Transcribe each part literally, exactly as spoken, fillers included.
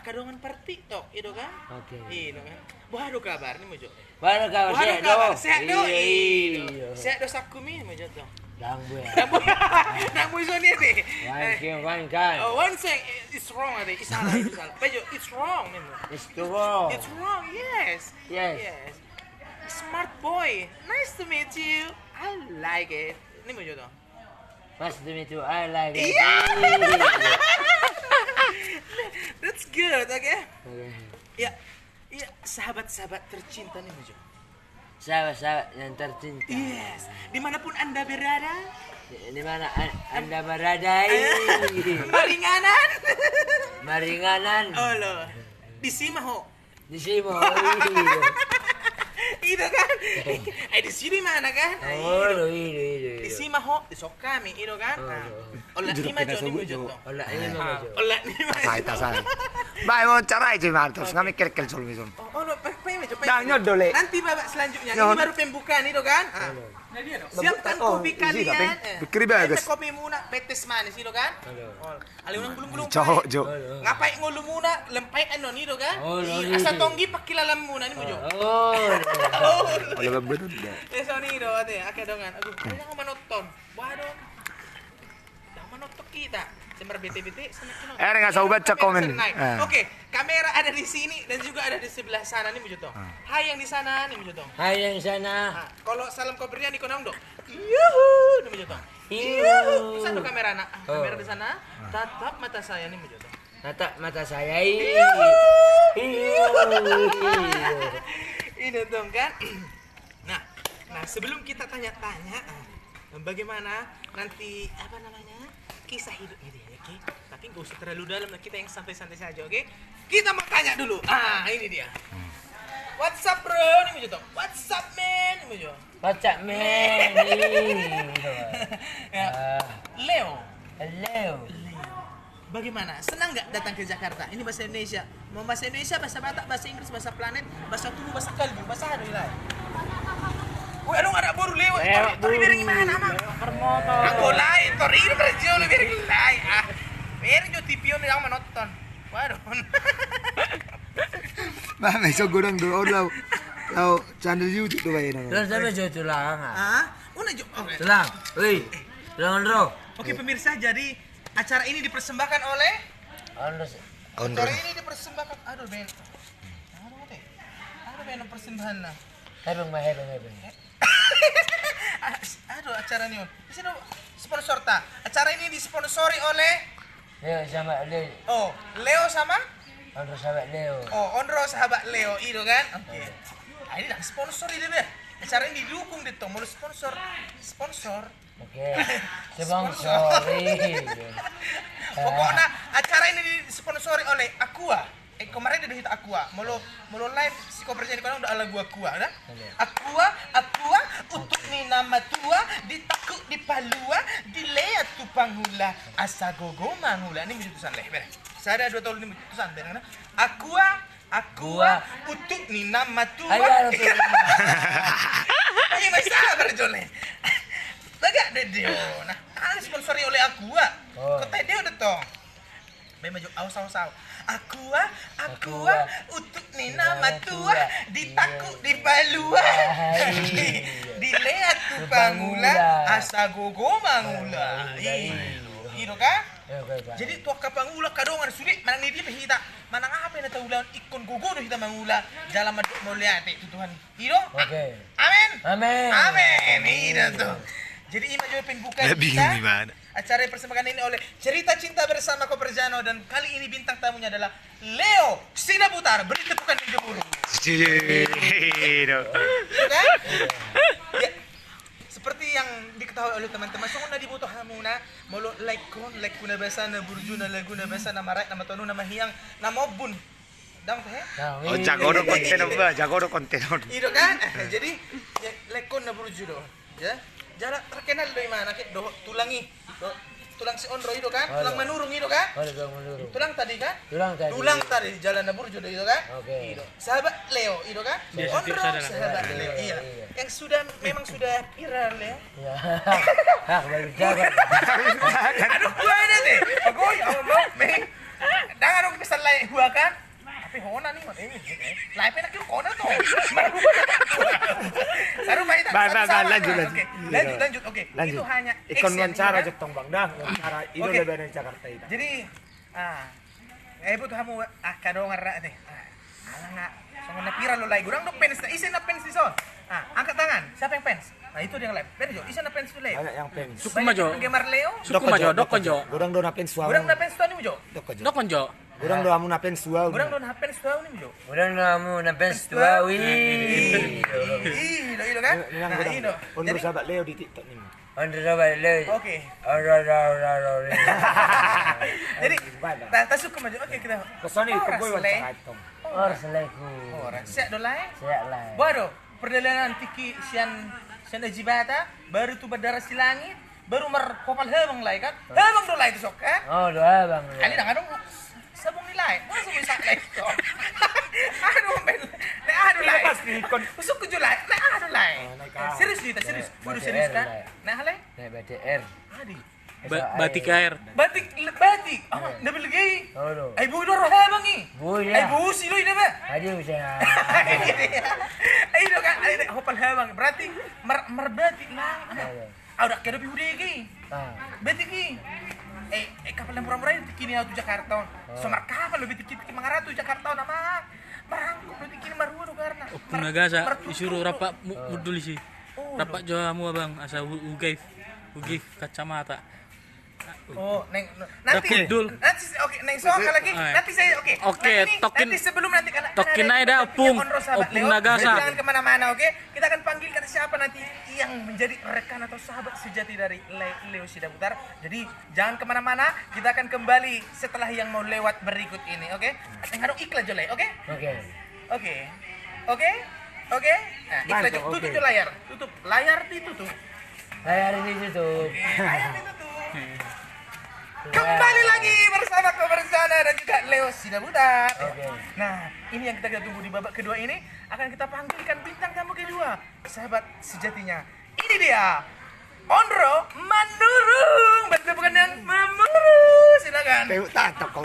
Angka dongan par TikTok, i do kan? Oke. I do kan? Boha do kabar, ninmu jo? Boha do kabar, sehat do? Sehat do? Iya, i do. Sehat do sangkumi, ninmu jo tong? Ndang boi. Ndang boi. Ndang boi songon i ate. One thing, one kind. Oh, one thing, it's wrong ate. It's salah, it's salah. Baen jo, it's wrong, ninmu. It's too wrong. It's wrong, yes. Yes. Yes. Smart boy. Nice to meet you. I like it. Ninmu jo tong? Nice to meet you, I like it. Iya. That's good, oke? Oke. Ya, ya, sahabat-sahabat tercinta, ninmu jo. Sahabat-sahabat yang tercinta. Yes, dimanapun Anda berada. Di, di mana an-, Anda berada, eh, eh? Maringanan. Maringanan. Olo. Disi ma ho. Disi ma ho, i do. I do kan? Eh, disi do imana kan? Ah, i do. Olo, i do, i do, i do. Disi ma ho, di son hami, i do kan? Olo. Olat ni ma jo, ninmu jo tong. Olat ni ma jo. Olat ni ma jo. Tasai, tasai. Baen wawancarai jo, Martos. Oke. Hami kelkel solusi on. Oh, olo, pe-, pe-, pe-, pe-, ndang, nyodol, eh. Nanti babak selanjutnya. Ini baru pembukaan, i do kan? Ah. Olo. Siapkan kopi kalian. Eh, pete kopimuna, pete es manis, i do kan? Olo. Alai unang bulung-bulung paet. Cowok jo. Nga paet ngolumuna, lem paet annon, i do kan? Olo. Asa tonggi pangkilalanmuna, ninmu jo. Olo. Olo, betul dah. Eh, songon i do ate, angka dongan. Aduh, ndang manonton. Waduh. Ndang manonton hita. Semar bete-bete, senang-senang. Eh, ndang, asa ubaca komen. Oke, kamera ada di sini dan juga ada di sebelah sana, ninmu jo tong. Hai yang di sana, ninmu jo tong. Hai yang di sana. Ah, kalau salam kopior nian, ingkon adong do. Yuhu, ninmu jo tong. Yuhu. Di sana kamera, nak. Ah, kamera di sana. Tatap mata saya, ninmu jo tong. Tatap mata saya, i. Yuhu. Yuhu. I do tong kan. Nah, nah, sebelum kita tanya-tanya, ah, bagaimana nanti, apa namanya, kisah hidupnya dia, oke? Tapi nggak usah terlalu dalam lah, kita yang santai-santai saja, oke? Kita mau tanya dulu. Ah, ini dia. What's up, bro? Ninmu jo tong. What's up, man? Ninmu jo. What's up, man? Iya. Ya. Ah. Leo. Leo. Leo. Bagaimana? Senang nggak datang ke Jakarta? Ini bahasa Indonesia. Mau bahasa Indonesia, bahasa Batak, bahasa Inggris, bahasa planet, bahasa tubuh, bahasa kalbu, bahasa anu, ilai. Weh, adong anak boru lewat. Lewat boru. Tor i, tor i, biar gimana, Mang? Lewat per motor. Anggo lae, tor i, biar jolo, biar ilai. Ah. Biar jo T V on, ndang manonton. Waduh. Bah, meso godang do, oh, lau. Lau channel YouTube do, bah, namanya. Terus sama jo tulang, ah. Ah? Una jo, oh, tulang. Wih. Tulang Onro. Oke, pemirsa, jadi acara ini dipersembahkan oleh Onro. Acara ini dipersembahkan, aduh, ben. Aduh, teh. Aduh, ben, persembahan, nah. Hepeng, bah, hepeng, hepeng. Aduh, acara ni on. Di sini sponsor ta. Acara ini disponsori oleh Leo sama Leo. Oh, Leo sama? Onro sahabat Leo. Oh, Onro sahabat Leo, i do kan? Oke. Ah, ini ndang sponsor ini deh. Acara ini didukung deh, tong. Molo sponsor, sponsor. Oke. Sponsor. Sponsor, iya. Pokokna acara ini disponsori oleh Aqua. Eh, kemarin do hita Aqua. Molo, molo live si koper jadi, kono do ala gua Aqua, dah. Oke. Aqua, Aqua, utuk ni na matua, ditakuk dipalua, dilea tu pangula, asa gogo mangula. Ninmu jo tusan, leh, bere. Sada, dua, tolu, ninmu jo tusan, bere, nah. Aqua, Aqua, utuk ni na matua. Ayo, ayo, ayo. Ayo, mas, sabar, jole. Bagak, dede, oh. Nah, ala sponsori oleh Aqua. Oh. Kota dia udah, tong. Baen ma jo, awas, awas, awas. Aqua, Aqua, utuk ni na matua, ditakuk dipalua, dilea tu pangula, asa gogo mangula. I do kan? Jadi tu angka pangula, angka dongan, sude manang ni dia pe hita, manang aha pe na taulahon, ingkon gogo do hita mangula jala mandok mauliate tu Tuhan. I do? Oke. Amin. Amin. Amin. I do tu. Jadi i ma jo pembukaan hita. Bingung di mana. Acara dipersembahkan ini oleh Cerita Cinta Bersama Koper Jano, dan kali ini bintang tamunya adalah Leo Sidabutar. Beri tepukan yang gemuruh. Iya, dong. Iya kan? Ya. Seperti yang diketahui oleh teman-teman, songon na diboto hamuna, molo laekkon, laekku na basa, na burju, na lagu na basa, na maraek, na matonu, na mahiang, na mombun. Dang, he? Oh, jago do konten on, bah, jago do konten on. I do kan? Eh, jadi, ya, laekkon na burju do. Ya, jala terkenal do imana ke, dohot tulang i. Do, tulang si Onro i do kan? Tulang Manurung i do kan? Oh, tulang Manurung. Tulang tadi kan? Tulang tadi. Tulang tadi, jala na burju do i do kan? Oke. I do. Sahabat Leo i do kan? Onro sahabat Leo. Iya. Yang sudah, memang sudah viral ya. Iya. Hah, baru jago. Aduh, gua ada nih. Aku, aku, aku, Meng. Dang, aduh, pesan lain gua kan? Kona ni, eh, eh, live enak juga kona tuh. Baru. Baik, baik, baik, lanjut, lanjut. Oke, lanjut, lanjut. Oke, lanjut. Itu hanya ikon wawancara jottong, Bang, dah. Wawancara ini udah dari Jakarta itu. Jadi, ah, eh, butuh kamu, ah, kadongar ra, nih. Ah, alah, nggak. Songon na pira lo lai. Godang do fans, ise na fans di son. Ah, angkat tangan. Siapa yang fans? Nah, itu dia yang live. Biar jo, ise na fans tu live. Banyak yang fans. Suku ma jo. Penggemar Leo. Suku ma jo, dokon jo. Godang do na fans tu ahu. Godang na fans tu ahu ni jo. Dokon jo. Dokon jo. Godang do hamu na fans tu ahu. Godang do na fans tu ahu ni jo. Godang do hamu na fans tu ahu i. Ih, ilo, ilo kan? Memang nah, godang. Ilo. Ondro jadi sahabat Leo di TikTok ni. Ondro sahabat Leo. Oke. Ondro, ondro, ondro, ondro. Jadi, ta, ta suku ma jo. Oke, kita. Kesana itu gue. Horas, Leo. Horas, Leo. Horas. Sehat do, Leo? Sehat, Leo. Waduh. Pardalanan tingki sian, sian Aji Bata, baru tu Bandar Silangit, baru marhopal habang lai kan? Habang do lai tu son kan? Oh, do habang do. Kali dang adong sabung ni lai. Masa bisa lai tu son. Aduh, men. Nah, aduh lai. Pasti ikon. Usuk ku jo lai. Nah, aduh lai. Serius, Dita, serius. Serius kan? Nah, lai. Nah, B T R. Adi. Batik air. Batik, batik. Ah, na belgia i. Ai boi do ro habang i. Ai bosi do i na ba. Ai do kan, ai hopal habang. Berarti mar, marbatik lah. Au dak kedo pi hudege i. Batik i. Eh, eh, kapal na mura-mura i tingki ni au tu Jakarta on. So markapal lo batik i tingki mangara tu Jakarta on ama. Marangkup lo tingki ni marua do karna. Ompung na gasa isuru rap mundul isi. Rap jo hamu abang asa hu, hu give, hu give kacamata. Oh, neng, nanti, nanti, oke, neng soal lagi, nanti saya, oke. Oke, nanti, tokin, nanti sebelum nanti karena, tokin aja dah, Ompung, Ompung na gasa. Jangan kemana-mana, oke? Kita akan panggilkan siapa nanti yang menjadi rekan atau sahabat sejati dari Le, Leo Sidabutar. Jadi, jangan kemana-mana, kita akan kembali setelah yang mau lewat berikut ini, oke? Neng adong iklan jo lai, oke? Oke. Oke. Oke? Oke? Nah, iklan jo, tutup jo layar. Tutup. Layar ditutup. Layar ini tutup. Oke, layar ditutup. Kembali lagi bersama Komersana dan juga Leo Sidabutar. Oke. Nah, ini yang kita, kita tunggu di babak kedua ini. Akan kita panggilkan bintang tamu kedua, sahabat sejatinya. Ini dia, Ondro Manurung. Bertepuk tangan yang memuruh. Silakan. Tepuk tangan kau.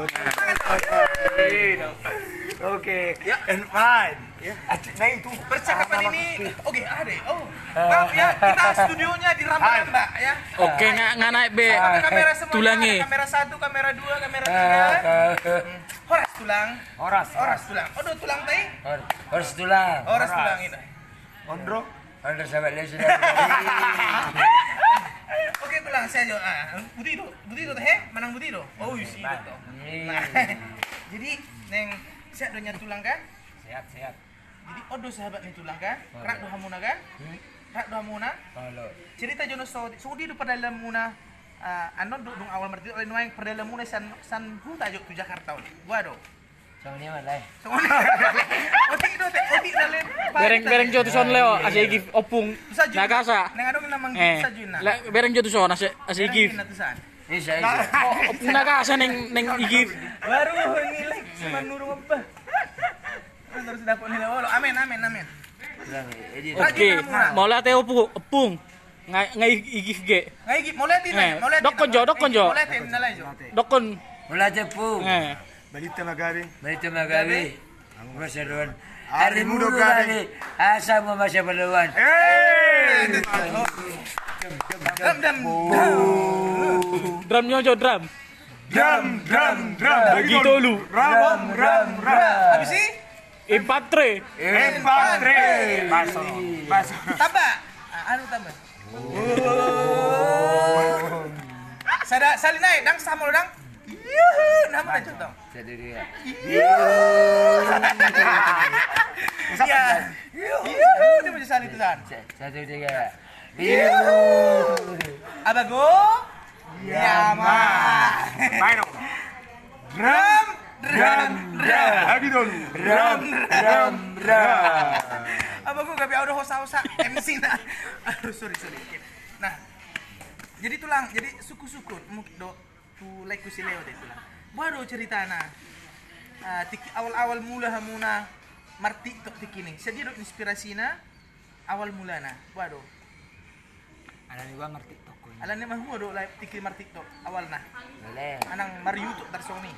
Oke. Ya. And fine. Ya. Nah, itu. Percakapan ini, oke, ada. Oh, maaf ya, kita studionya di Ramba-Ramba ya. Oke, nggak, nggak naik be. Kamera semua, tulang i. Kamera satu, kamera dua, kamera tiga. Horas tulang. Horas, horas tulang. Oh, tulang tai. Horas tulang. Horas tulang ini. Ondro. Ondro sahabat Leo sudah. Oke, tulang, saya jawab. Ah, boti do, boti do, he? Manang boti do? Oh, isi do. Nah, jadi, neng, sehat do nian tulang kan? Sehat, sehat. Jadi, on do sahabat ni tulang kan? Rap do hamuna kan? Rap do hamuna? Cerita jo na so, so di do pardalanan muna. Ah, anon do dung awal marti, oleh nuaeng pardalanan muna san, san huta jo tu Jakarta on. Gua do. Songon i ma, Leo. Songon i. Otik do, te, otik do, Leo. Bereng, bereng jo tu son, Leo, asa i give Ompung na gasa. Neng adong na manggisa juna. Bereng jo tu son, asa, asa i give. Bisa, bisa. Ompung na gasa neng, neng i give. Baru nilai, cuma nurung apa. Terus dapat nilai olo. Amin, amin, amin. Oke, mauliate Ompung, Ompung. Nga, nga i give ge. Nga i give, mauliate, mauliate. Dokon jo, dokon jo. Dokon. Mauliate, Ompung. Balita ma gabe. Balita ma gabe. Masa doan. Ari mulu gabe. Asa ma masa paloan. Drum, drum. Drum nyojo, drum. Drum, drum, drum. Bagi tolu. Ram, ram, ram. Habis i? Empat re. Empat re. Paso. Paso. Tambah. Ah, anu tambah. Sada sali nai, dang samo dang. Yuhu, nama dang contoh. Satu dua. Yuhu. Ya. Yuhu, dia macam sali tu san. Satu dua. Yuhu. Abago. Ya ma. Main dong. Drum, drum, drum. Lagi dong. Drum, drum, drum. Abago gabe au do hosa-hosa M C na. Aduh, sorry, sorry. Nah, jadi tulang, jadi suku-suku mungkin do tu lae ku si Leo de tulang. Boha do ceritana? Ah, tingki awal-awal mula hamuna mar-TikTok tingki ni. Sadia do inspirasina awal mulana. Boha do? Alani boha mar-TikTok ko. Alani mahua do lae tingki mar-TikTok awalna. Manang mar-YouTube tarsongon i.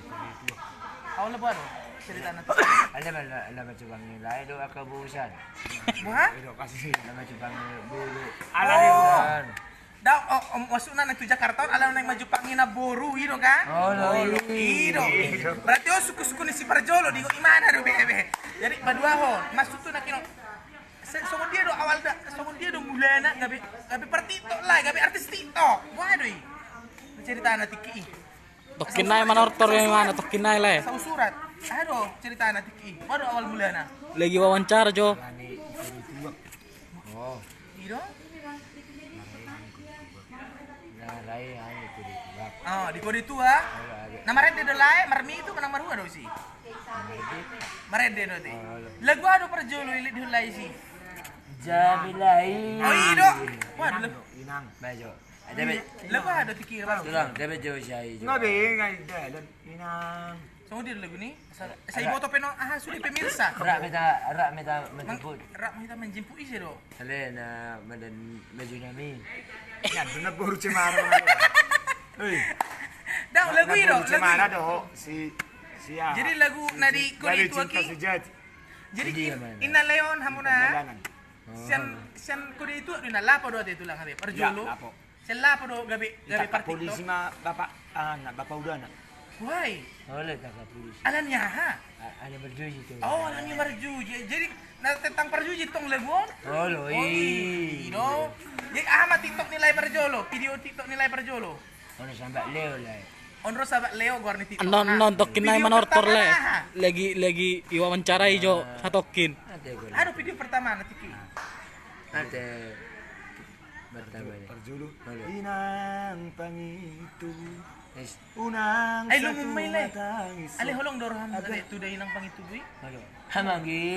Awalna boha do? Ceritana tu. Alai ma, alai ma cubangi lae do angka bosan. Wah? Alai ma cubangi boru. Alai. Oh. Dao, oh, oh, maksudna na tu Jakarta on, alai naeng manjumpangi na boru, i do kan? Olo, i do. Berarti on suku-suku ni si parjolo, di imana do be, be. Jadi paduahon, maksud tu na kino. Se-, songon dia do awal da, songon dia do mulana, gabe, gabe par TikTok lah, gabe artis TikTok. Wah do i. Ceritana tingki i. Tokkin nai manortor i, mana tokkin nai lae? Sausurat. Aha do ceritana tingki i? Aha do awal mulana? Lagi wawancara jo. Oh. I do? Oh, di Kode Tuak. Na marende do lae, marmi tu manang marhua do isi? Marende do te. Lagu aha do parjolo i lehon lae isi? Jabilai. Oh, i do. Waduh, lagu. Inang. Bajo. Lagu aha do tingki i, Bang? Tulang, dia bajo sai. Nggak be, nggak ada. Inang. Songon dia lagu ni? Sa-, sai boto pe no, aha, sude pemirsa. Rak mita, rak mita manjemput. Rak mita manjemput ise do? Sale na madan baju nami. Ya, bener boru cemara. Hei. Dao, lagu i do, lagu i. Cemara do, si, si aha. Jadi lagu na di Kode Tuak i. Jadi inna lae on hamuna. Sian, sian Kode Tuak do inna, lapo do ate tulang ate, parjolo. Sian lapo do gabe, gabe par TikTok? Polisi ma bapak, anak bapak udana. Why? Oleh tangkap polisi. Alani aha? Alani marjuji tu. Oh, alani marjuji. Jadi na tentang parjuji tong lagu on? Olo, i do. Jadi aha ma TikTok ni lae parjolo, video TikTok ni lae parjolo? On ro Sahabat Leo lae. On ro Sahabat Leo goar ni TikTok. Non, non tokkin nai manortor lae. Lagi, lagi wawancarai jo satokkin. Aha do video pertama na tingki i? Ate. Parjolo. Inang pangitu. Unang satu matangis. Ale holong do roham tu da inang pangitu i. Hamagi.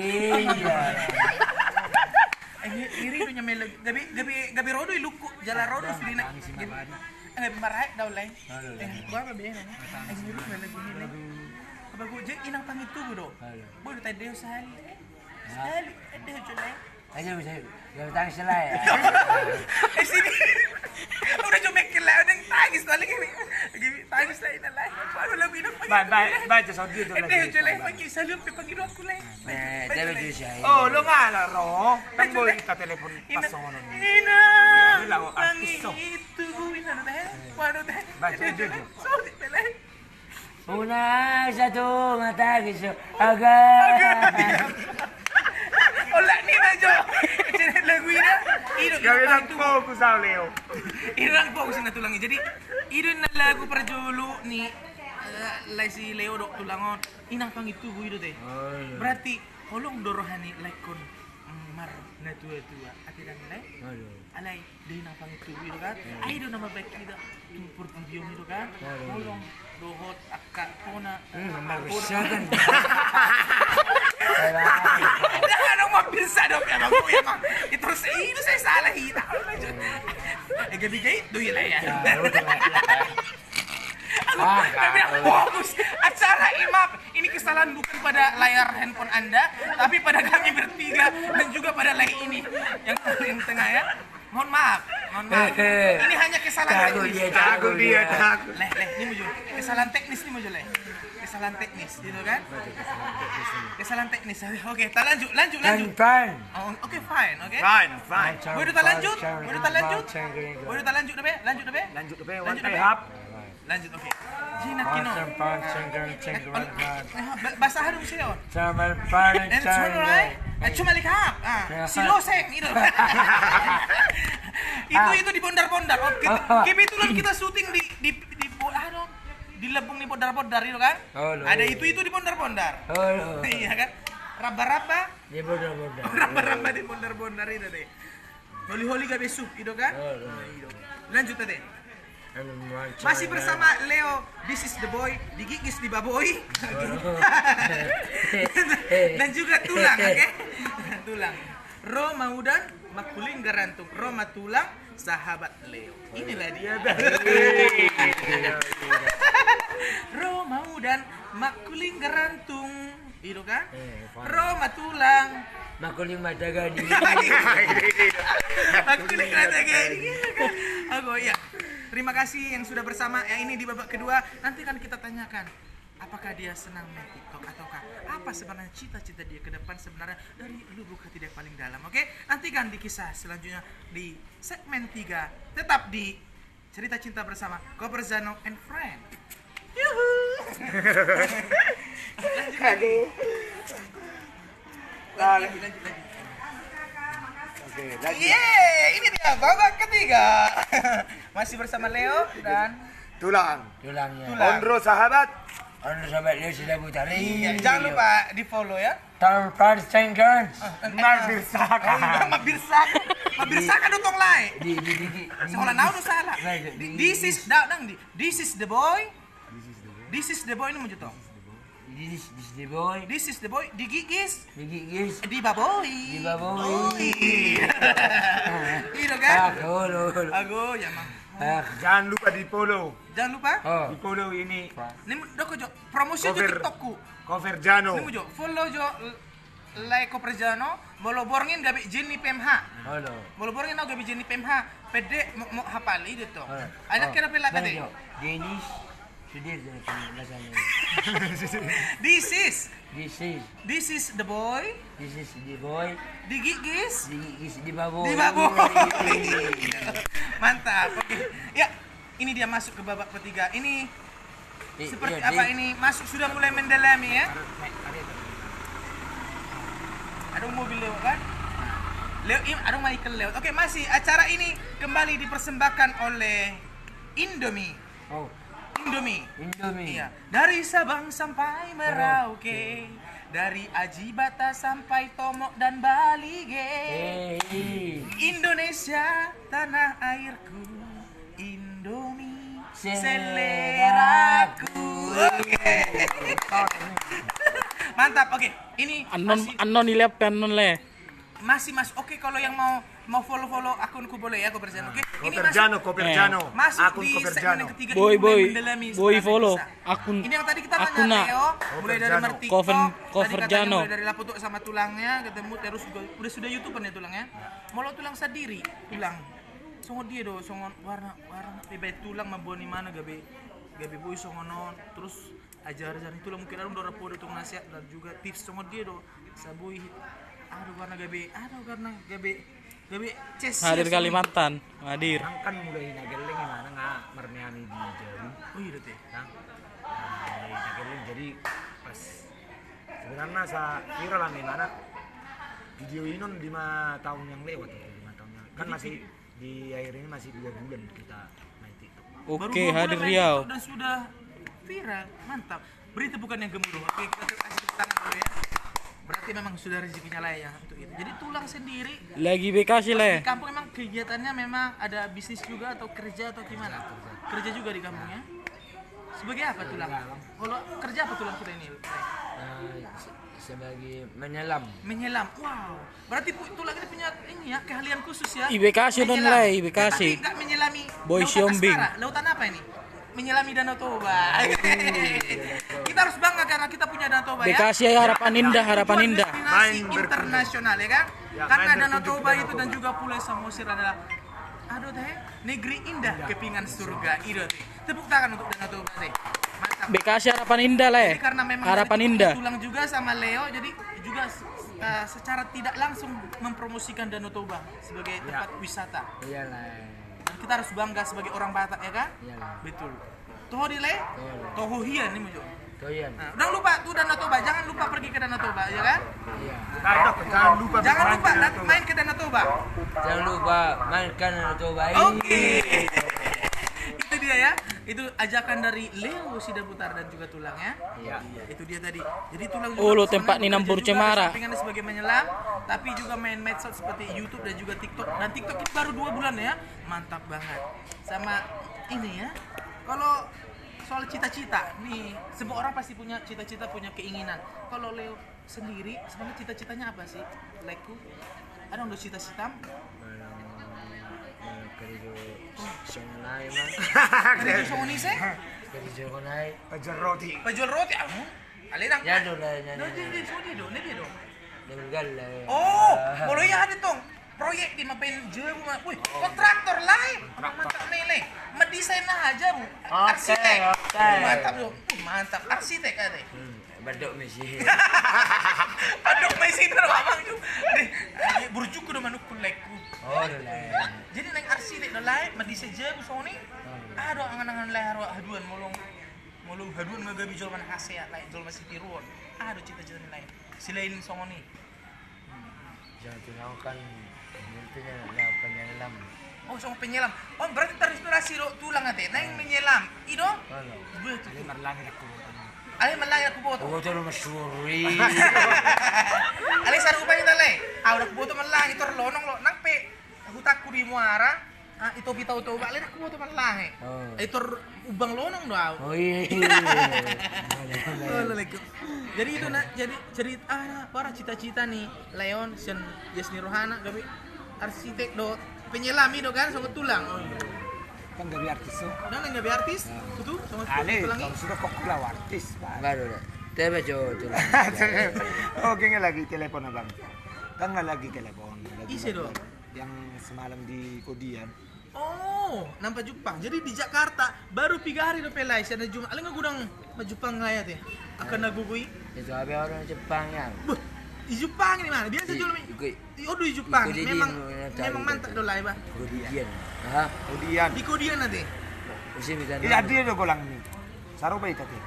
Iri do nya mele gabe, gabe, gabe ro do i luku jala ro do sudena. Gabe maraek dao lae. Gua apa be nana? Iri do mele gini lae. Apa gua je inang pangitu gua do. Bodo tadi sahali. Sahali. Ede jo lae. Aja bisa, ya tangis lah ya. Eh, sini. Udah cuma kira udah tangis balik ini. Tangis lah ini lah. Baru lagu ini. Baik, baik, baik, jadi satu dia tu. Eh, lagi. Salut pe panggil aku lah. Eh, dia lagi saya. Oh, lo ngalah ro. Kan boy kita telepon pas sono. Ina. Lagu artis so. Itu ina deh. Waduh deh. Baik, jadi dia. Sorry, pelai. Unang satu matangis jo. Aga. Olat ni na jo. Cina lagu ina. Ido ina fokus au Leo. Ina fokus ina tulang. Jadi ido ina lagu parjolo ni, eh, lae si Leo dohot tulang on. Inang pangitu gua ido te. Berarti holong do roha ni lae on, mm, mar na tua-tua. Ate dang lae. Alai. Dia inang pangitu i do kan. Ai do nama baik kita tu portibi on i do kan. Holong dohot angka pona. Nomor satan. Dah dong mau bisa dong ya bang. Itu saya salah itu. Eh gabi jahit do ya. Aku, ah, tapi aku fokus acara imap. Ini kesalahan bukan pada layar handphone Anda, tapi pada kami bertiga dan juga pada lae ini yang paling tengah ya. Mohon maaf, mohon maaf. Ini hanya kesalahan teknis. Jago dia, jago. Leh, leh, ini muncul. Kesalahan teknis ini muncul, leh. Kesalahan teknis, gitu kan? Kesalahan teknis. Oke, kita lanjut, lanjut, lanjut. Fine, fine. Oh, oke, fine, oke. Fine, fine. Boleh kita lanjut? Boleh kita lanjut? Boleh kita lanjut, Be? Lanjut, Be? Lanjut, Be. Lanjut, Be. Lanjut, oke. Jinak kino. Bahasa harum sih, on. Cuma lihap. Ah, si Losek gitu. Itu, itu di Bondar-Bondar. Oh, kebetulan kita syuting di, di, di, di Lebung di Bondar-Bondar itu kan. Ada itu, itu di Bondar-Bondar. Iya kan. Raba-raba. Di Bondar-Bondar. Raba-raba di Bondar-Bondar itu deh. Holi-holi gabe sup, ido kan? Lanjut tadi. Masih bersama Leo, this is the boy, digigis di baboy. Dan juga tulang, oke? Tulang. Roma udan, makuling garantung. Roma tulang, sahabat Leo. Inilah dia. Roma udan, makuling garantung. Ido kan? Roma tulang. Makuling mata gani. Makuling mata gani. Aku, iya. Terima kasih yang sudah bersama ya ini di babak kedua. Nanti akan kita tanyakan Apakah dia senang main TikTok ataukah apa sebenarnya cita-cita dia ke depan sebenarnya dari lubuk hati dia paling dalam? Oke, nantikan di kisah selanjutnya di segmen tiga, tetap di Cerita Cinta Bersama Koper Jano and Friend. Yuhu. Lanjut lagi. Aduh. Lanjut lagi, lanjut lagi. Oke, lanjut. Yeay, ini dia babak ketiga. Masih bersama Leo dan Tulang. Tulangnya. Tulang. Ondro sahabat. Ondro sahabat Leo Sidabutar. Iya, jangan lupa di-follow ya. Tanpa percengkan. Ah, eh, eh, Mabirsakan. Oh, iya, mabirsakan. Mabirsakan do tong lae. Di, di, di, di, di. Sekolah nau do salah. Nah, di, di, this is, di, dang, dang, di, this is the boy. This is the boy. This is the boy, ini mau juto. This is the boy. This is, this is the boy. This is the boy. Digigis. Digigis. Di baboi. Di baboi. Oi. Gitu kan? Ah, holo, holo. Ago, ya, Mang. Ah. Jangan lupa di-follow. Jangan lupa. Oh. Di-follow ini. Ini doko jo. Promosi jo TikTokku. Koper Jano. Ini jo. Follow jo. Lae Koper Jano, molo borngin gabe Jenny P M H. Halo. Molo borngin au gabe Jenny P M H, pede mo, mo hapal i do tong. Halo. Ada kira pela tadi. Denis Sudir, bahasanya. This is. This is. This is. This is the boy. This is the boy. Digigis. Digigis di baboi. Di baboi. Mantap. Oke. Ya. Ini dia masuk ke babak ketiga. Ini seperti apa ini? Masuk sudah mulai mendalami ya. Ada mobil lewat kan? Lewat, ada Michael lewat. Oke, masih acara ini kembali dipersembahkan oleh Indomie. Oh. Indomie. Indomie. Iya. Dari Sabang sampai Merauke, dari Ajibata sampai Tomok dan Balige. Indonesia tanah airku, Indomie seleraku. Oke. Mantap. Oke, ini annon, annon ile apa annon le? Masih, Mas. Oke, kalau yang mau, mau follow-follow akunku boleh ya, Koper Jano. Oke. Koper Jano, Koper Jano. Masuk di segmen yang ketiga ini, mulai mendalami. Boy, boy, follow akun. Ini yang tadi kita tanya Leo, mulai dari Martiko, tadi katanya mulai dari Laputuk sama tulangnya, ketemu terus juga udah sudah YouTuber nih tulangnya. Molo tulang sandiri, tulang. Songon dia do, songon warna, warna, eh, baik tulang mamboan imana gabe, gabe boy songon on, terus ajar-ajar ni tulang mungkin adong do ra poda tong nasihat dan juga tips songon dia do. Saboi. Aduh, karena gabe, aduh, karena gabe, gabe ces. Hadir Kalimantan, hadir. Nang kan mulai na gelleng imana nga marneami di Jawi. Oh iya, dote. Nang mulai na gelleng, jadi pas sebenarnya sa viral lah imana video inon lima tahun yang lewat, lima tahun yang kan masih di akhir ini masih dua bulan kita main TikTok. Oke, hadir Riau. Baru dua bulan main TikTok dan sudah viral. Mantap. Beri tepukan yang gemuruh. Oke, kita kasih tepuk tangan dulu ya. Berarti memang sudah rezekinya lah ya untuk itu. Jadi tulang sendiri lagi Bekasi lah ya. Di kampung emang kegiatannya memang ada bisnis juga atau kerja atau gimana? Kerja, kerja. Kerja juga di kampung ya. Sebagai apa tulang? Kalau kerja apa tulang kita ini? Eh, se-, sebagai menyelam. Menyelam. Wow. Berarti tulang ini punya ini ya, keahlian khusus ya. I Bekasi don lah, i Bekasi. Tapi nggak menyelami lautan Aspara. Lautan apa ini? Menyelami Danau Toba. Kita harus bangga karena kita punya Danau Toba ya. Bekasi ya, harapan indah, harapan indah. Destinasi internasional ya kan? Karena Danau Toba itu dan juga Pulau Samosir adalah, aduh teh, negeri indah kepingan surga. Ido teh. Tepuk tangan untuk Danau Toba deh. Mantap. Bekasi harapan indah lah ya. Jadi karena memang harapan indah. Tulang juga sama Leo, jadi juga eh, secara tidak langsung mempromosikan Danau Toba sebagai tempat wisata. Iyalah. Dan kita harus bangga sebagai orang Batak ya kan? Iyalah. Betul. Toho di le? Toho. Toho hian ni muncul. Toho hian. Nah, udah lupa tuh Danau Toba, jangan lupa pergi ke Danau Toba ya kan? Iya. Jangan lupa main ke Danau Toba. Jangan lupa main ke Danau Toba. Oke. Itu dia ya. Itu ajakan dari Leo Sidabutar dan juga tulang ya. Iya. Itu dia tadi. Jadi tulang juga lo tempat ni nambur cemara. Sampingan sebagai menyelam, tapi juga main medsos seperti YouTube dan juga TikTok. Dan TikTok ini baru dua bulan ya. Mantap banget. Sama ini ya. Kalau soal cita-cita nih, semua orang pasti punya cita-cita, punya keinginan. Kalau Leo sendiri sebenarnya cita-citanya apa sih? Leku. Ada udah cita-cita? Kerja sonai mah. Kerja sonai sih? Kerja sonai. Penjual roti. Penjual roti, ah. Alena. Ya do lah, ya. Dia do, dia do. Oh, kalau iya ada tong. Proyek di ma baen jabu ma. Wih, kontraktor lae. Mantap ni lae. Mendesain aha jabu? Arsitek. Mantap do. Mantap. Arsitek ate. Badok ma i si. Badok ma i si, ntar mamang ju. Burjuku do manungkun laengku. Jadi naeng arsitek do lae, mendesain jabu songon i. Aha do angan-angan lae haduan molo, molo haduan ma gabe jolma na hasea lae, jolma sitiruon. Aha do cita-cita ni lae? Selain songon i. Jangan tuh kan intinya ya penyelam. Oh, songon penyelam. Oh, berarti terinspirasi do tulang ate. Naeng menyelam. I do? Halo. Buat tu. Ale marlangi aku. Ale marlangi aku boto. Boto lo masuri. Ale sarupa ita lae. Au dak boto marlangi tor lonong lo nang pe. Hutangku di muara. Ah, ito pita uto bak le dak boto marlangi. Tor ubang lonong do au. Oh iya. Jadi itu na, jadi cerita ah, para cita-cita ni lae on sian ias ni rohana gabe arsitek do, penyelam i do kan songon tulang. Kan gabe artis so. Dang gabe artis. Tutu songon tulang i. Sudah kok kula artis. Baru dah. Tebe jo tulang. Oke, nggak lagi telepon abang. Kan nggak lagi telepon. Ise do? Yang semalam di Kodian. Oh, nampak Jepang. Jadi di Jakarta baru piga hari dope lae sian Jumat. Ale nggak gudang ma Jepang lae ate. Akan na gugui. Itu apa orang Jepang ya? Buh, di Jepang ini mana? Biasa jual mi. Ikut. Di odo di Jepang. Memang mantap do lae bah. Kodian. Aha. Kodian. Di Kodian ate. Iya dia do golang ni. Sarupa ita ate.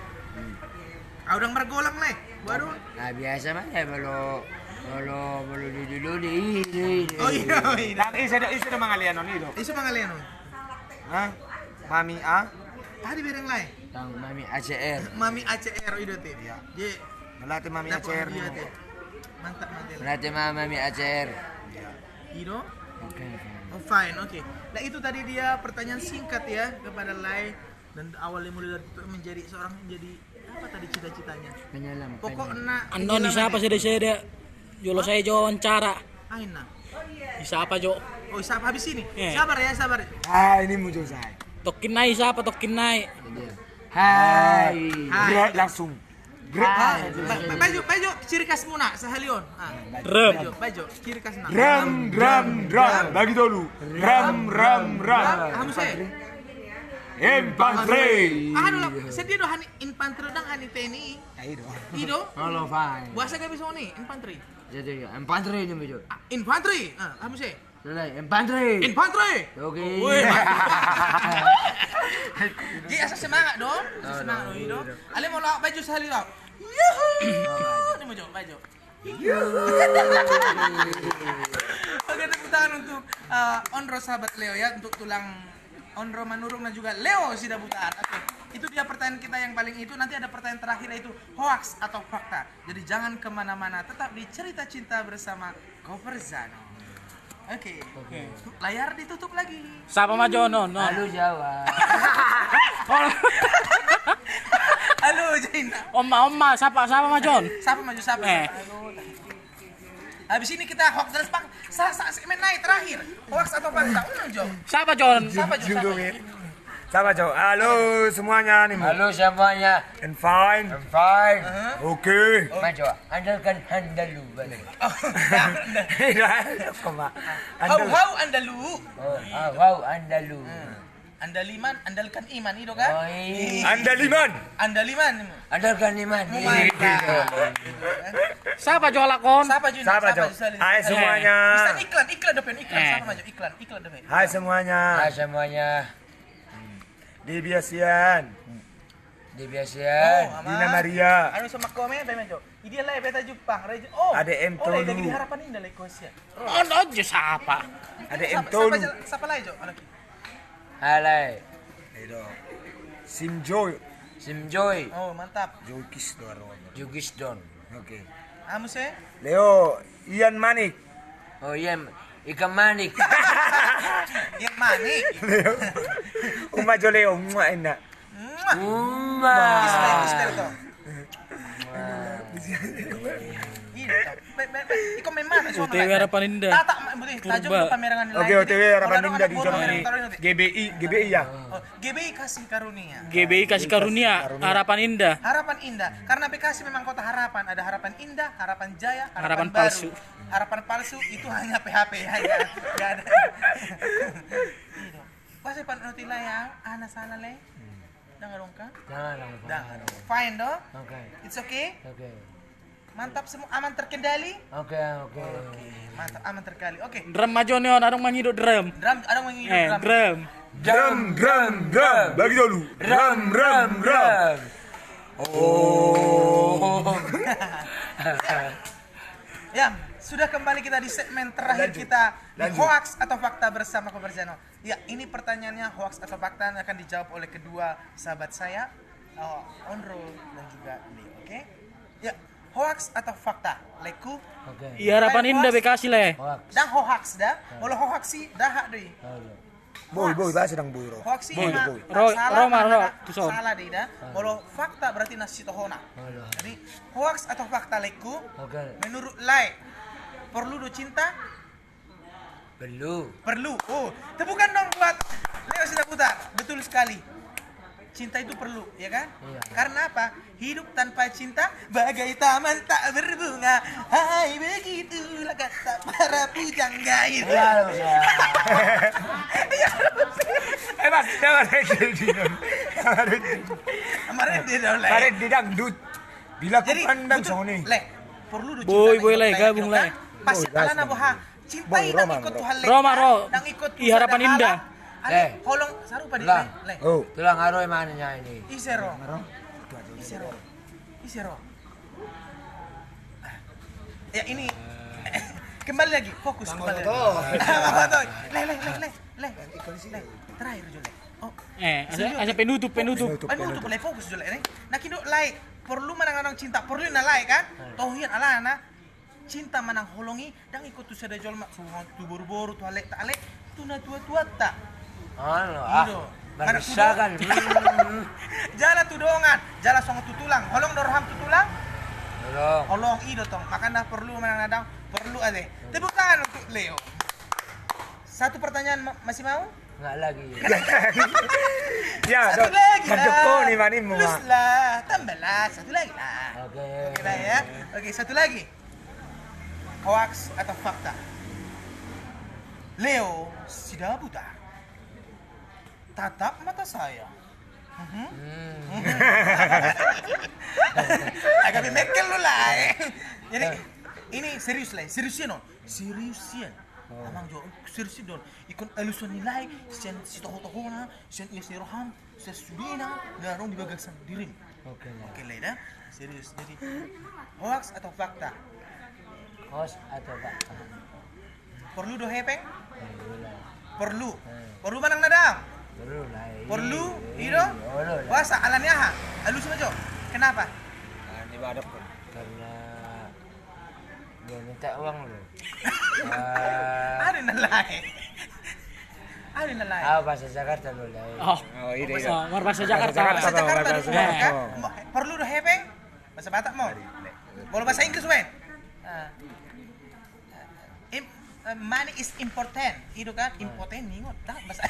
Au dang margolang lae. Waduh. Nah, biasa mah ya molo molo molo di dulu di ini. Oh iya. Nang ise do ise do mangalean on i do. Ise mangalean on. Hah? Mami A. Ah, di bereng lae. Tang Mami A C R. Mami A C R i do ate. Iya. Jadi melatih Mami A C R. Mantap mantap. Melatih Mami A C R. Iya. I do? Oke. Oh, fine, oke. Nah, itu tadi dia pertanyaan singkat ya kepada lae. Dan awalnya mulai dari itu menjadi seorang, jadi apa tadi cita-citanya? Penyelam. Pokokna annon penyelam. Isapa sede-sede? Jolo saya jo wawancara. Aina. Isapa jo? Oh, isapa habis ini? Sabar ya, sabar. Ah, ini muncul saya. Tokkin nai isapa tokkin nai? Hai. Hai. Langsung. Bajo, bajo, ciri khasmuna sahali on. Rem. Bajo, bajo, ciri khasna. Rem, rem, rem. Bagi tolu. Rem, rem, rem. Hamu se. Infanteri. Ah, dulu. Sedia do hani infanteri dang hani T N I. I do. I do. Halo, fine. Bahasa gabe songon i, infanteri. Jadi infanteri ini bejo. Infanteri. Hamu se. Infanteri. Infanteri. Oke. Jadi asa semangat dong. Semangat dong, i do. Ale mau lawak bajo sahali lawak. Yuhu. Ini bajo, bajo. Oke, tepuk tangan untuk Onro sahabat Leo ya, untuk tulang Onro Manurung dan juga Leo Sidabutar. Oke, itu dia pertanyaan kita yang paling itu. Nanti ada pertanyaan terakhir yaitu hoax atau fakta. Jadi jangan kemana-mana, tetap di Cerita Cinta bersama Koper Zano. Oke. Layar ditutup lagi. Sapa ma jo non? Halo Jawa. Halo Jaina. Oma oma sapa sapa ma jo? Sapa ma jo sapa? Habis ini kita hoax dan fakta. Sa sa segmen naik terakhir. Hoax atau fakta? Ulang jo. Sapa jo? Sapa jo? Sapa jo? Halo semuanya nih. Halo semuanya. And fine. And fine. Oke. Maju. Andalkan andalu. Hau hau andalu. Oh, hau hau andalu. Andaliman, andalkan iman, i do kan? Andaliman. Andaliman. Andalkan iman. Sapa jo lakon? Sapa jo? Hai semuanya. Iklan, iklan dope, iklan. Sapa maju iklan, iklan dope. Hai semuanya. Hai semuanya. Debiasian. Debiasian. Dina Maria. Anu sama kome pe mejo. Idia lai beta Jepang. Oh. Ada M tolu. Lagi di Harapan Indah lai kosia. On on jo sapa? Ada M tolu. Sapa lai jo? Alai. Edo. Simjoy. Simjoy. Oh, mantap. Jokis do aro. Jokis don. Oke. Amu se? Leo Ian Manik. Oh, Ian ikan manik. Ian Manik. Leo. Uma jo Leo, uma enak. Uma. Isper, isper to. Ingkon main mata sono. O T W Harapan Indah. Tata, tajom do pamerangan. Oke, O T W Harapan Indah di zona ini. G B I, G B I ya. G B I Kasih Karunia. G B I Kasih Karunia, Harapan Indah. Harapan Indah. Karena Bekasi memang kota harapan. Ada Harapan Indah, Harapan Jaya, Harapan palsu. Harapan palsu itu hanya P H P aja. Gak ada. Pas Pak Notila ya, ana sana le. Jangan dong kan? Jangan dong. Jangan dong. Fine dong. Oke. It's okay. Oke. Mantap semua, aman terkendali. Oke, oke. Oke, mantap, aman terkendali. Oke. Drum majo ni on, adong mangido drum. Drum, adong mangido drum. Drum, drum, drum. Bagi dulu. Drum, drum, drum. Oh. Ya, sudah kembali kita di segmen terakhir kita di hoax atau fakta bersama Kobar Jano. Ya, ini pertanyaannya hoax atau fakta yang akan dijawab oleh kedua sahabat saya, eh, Onro dan juga Leo, oke? Ya, hoax atau fakta, Leku? Oke. Iya, Harapan Indah Bekasi le. Hoax. Dang hoax da, molo hoax i dahak do i. Boi, boi, bahasa dang boi ro. Hoax i ima salah, ro, ro, tuson. Salah do i da. Molo fakta berarti na sitohona. Jadi hoax atau fakta, Leku? Oke. Menurut Lae, perlu do cinta? Perlu. Perlu. Oh, tepukan dong buat Leo Sidabutar. Betul sekali. Cinta itu perlu, ya kan? Iya. Karena apa? Hidup tanpa cinta bagai taman tak berbunga. Hai, begitulah kata para pujangga itu. Iya, iya. Eh, Mas, jangan Reddy dong. Sama Reddy dong, Le. Sama Reddy dangdut. Bila ku pandang songon i. Le, perlu do cinta. Boi, boi, Le, gabung, Le. Pas alana boha. Cinta i dang ikut Tuhan le. Ro ma ro. Dang ikut Harapan Indah. Ale, holong sarupa di le. Tulang aro i mana nya ini. Ise ro. Ise ro. Ise ro. Ya ini. Kembali lagi, fokus kembali. Bang Oto. Le, le, le, le, le. Terakhir jo le. Oh. Eh, asa penutup, penutup. Penutup le, fokus jo le. Na kido Lae, perlu manang adong cinta, perlu na Lae kan? Tohian alana. Cinta manang holong i dang ikut tu sada jolma, tu boru-boru, tu ale, ale, tu natua-tuanta. Anu ah. Marsakan. Jala tu dongan, jala songon tu tulang. Holong do roham tu tulang? Holong. Holong i do tong. Makana perlu manang adong, perlu ale. Tepuk tangan untuk Leo. Satu pertanyaan masih mau? Nggak lagi. Ya, satu lagi lah. Plus lah, tambah lah, satu lagi lah. Oke. Oke lah ya. Oke, satu lagi. Hoax atau fakta? Leo Sidabutar. Tatap mata saya. Agak bemekkel lu lah. Jadi ini serius lah, seriusian on. Seriusian. Amang jo, seriusian don. Ingkon alusan ni Lae, sian sitoho-tohona, sian ias ni roham, sian sudena, na adong di bagasan dirim. Oke, Lae. Oke, Lae da. Serius. Jadi hoax atau fakta? Hoax atau fakta? Perlu do hepeng? Perlu, Lae. Perlu. Perlu manang na dang? Perlu, Lae. Perlu, i do? Boasa, alani aha? Alusi ma jo. Kenapa? Alani badok. Karena dia minta uang lo. Ada na Lae. Ada na Lae. Ah, bahasa Jakarta lo, Lae. Oh, iya, iya. Bahasa Jakarta. Bahasa Jakarta dulu, kan? Perlu do hepeng? Bahasa Batak mo. Molo bahasa Inggris, men. Money is important, i do kan? Important, ningot. Bahasa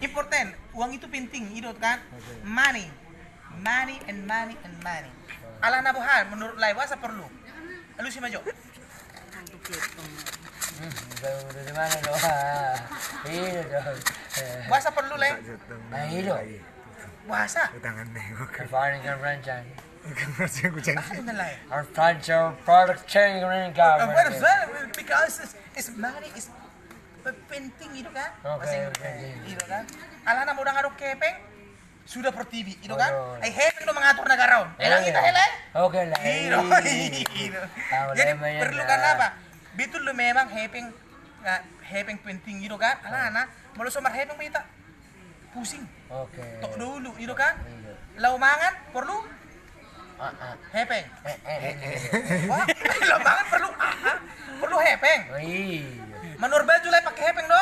important. Uang itu penting, i do kan? Money. Money and money and money. Alana boha, menurut Lae, boasa perlu? Alusi ma jo. Dari mana do? Iya do. Boasa perlu, Lae? Nah, i do. Boasa? Tangan nih. Financial product change. Financial product change. Because it's, it's money is penting, i do kan? Oke, penting. I do kan? Alana molo dang adong hepeng, sudah pertibi, i do kan? Ai hepeng do mangatur negara on. Elang ita hele? Oke, Lae. I do. Jadi perlu kan apa? Betul do memang hepeng, hepeng penting, i do kan? Alana molo so marhepeng ma ita, pusing. Oke. Tok do ulu, i do kan? Laho mangan perlu hepeng. Wah, laho mangan perlu, perlu hepeng. Manuhor baju, Lae, pake hepeng do?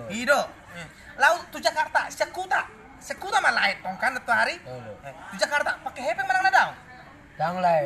I do. Laho tu Jakarta, sian huta. Sian huta ma Lae tong kan tu ari. Tu Jakarta pake hepeng manang na dang? Dang, Lae.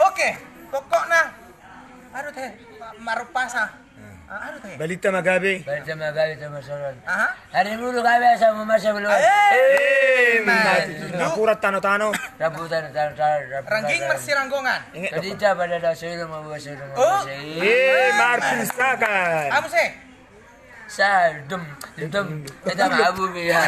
Oke, pokokna. Aduh, teh, marumpasa. Aduh, teh. Balintang ma gabe. Balintang ma gabe, teh, masolon. Aha. Ari mulu gabe, asa mamasa bulu. Eh, eh, mati. Napuran tano-tano. Rambutan, tano-tano, rambutan. Rangging marsiranggongan. Ingat. Tadita pada da soilo ma bua soilo ma bua. Oh. Eh, marpilsakan. Amu se. Sa, dum, dum, dum. Hita ma abu, ya.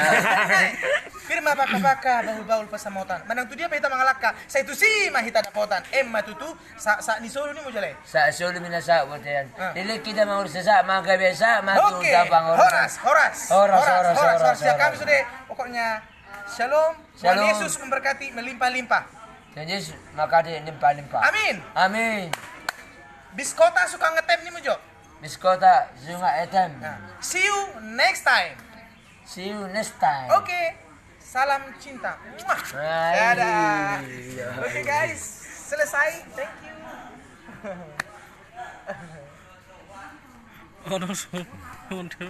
Pir ma baka-baka, bahul-bahul pansamotan. Manang tu dia pe hita mangalangka, sai tusi ma hita dapotan. Emma tutu, sa, sa ni solu ni mujale. Sa solu mina sa botean. Ah. Leleng hita mangurus sa, manggabe sa, matu. Oke. Horas, horas. Horas, horas, horas. Siap kami sudah. Pokoknya, shalom. Shalom. Tuhan Yesus memberkati melimpah-limpah. Tuhan Yesus memberkati melimpah-limpah. Amin. Amin. Biskota suka ngetem ni mujo. Biskota, sunga etem. Nah, see you next time. See you next time. Oke. Salam cinta. Muah. Hai. Dadah. Iya. Oke, guys, selesai. Thank you. Ono so, ono.